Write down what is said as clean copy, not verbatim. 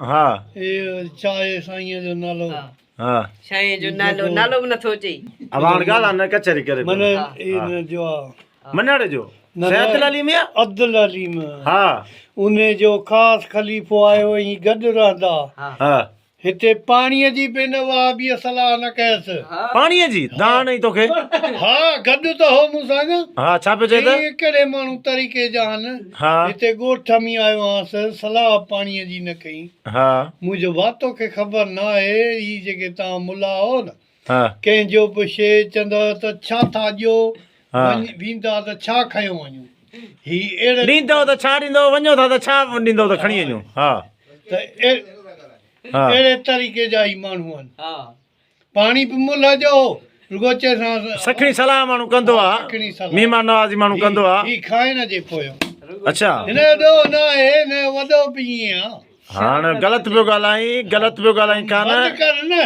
ها. اي ڇا آهي سائينء جو نالو؟ ها. سائينء جو نالو نالو به نٿو اچي. ابا هاڻ ڳالهه نه ڪچهري ڪري پيو. من ان جو آ. منڙ جو. سيد العليم يا؟ عبدالعليم. ها. ان جو خاص خليفو آيو ۽ گڏ رهندا. ها. هتي پاڻيء جي به هن وهابيء صلاح نه ڪيس. پاڻيء جي؟ دانهن ڏئي توکي. ها، گڏ ته هو مون سان نه. ها، ڇا پيو چئي ته؟ چيائين، ڪهڙي ماڻهو طريقي جا آهن. ها. هتي ڳوٺ ۾ آيو هانس، صلاح پاڻيء جي نه ڪئي. ها. مون چيو، ڀاء توکي خبر نه آهي، هي جيڪي توهان ملا آهو نه، ها. ڪنهن جو به شيء چوندؤ ته ڇا ٿا ڏيو، ها. ويندا ته ڇا کنيو وڃون. هي اهڙي. ڏيندؤ ته ڇا ڏيندؤ، وڃو ٿا ته ڇا ڏيندؤ ته کڻي وڃون. ها. ته اهڙي طريقي جا هي ماڻهو آهن. پاڻي به ملهه جو هو، رڳو چيسانس. سکڻي صلاح ماڻهو ڪندو آ، مهمان نوازي ماڻهو ڪندو آ. هي کائڻ جي پويان. اڇا. هن جو ڏوهه نه آهي، هن جو وڏو به ائين آ. هاڻ غلط پيو ڳالهائين، غلط پيو ڳالهائين ڪانه. بند ڪر نه.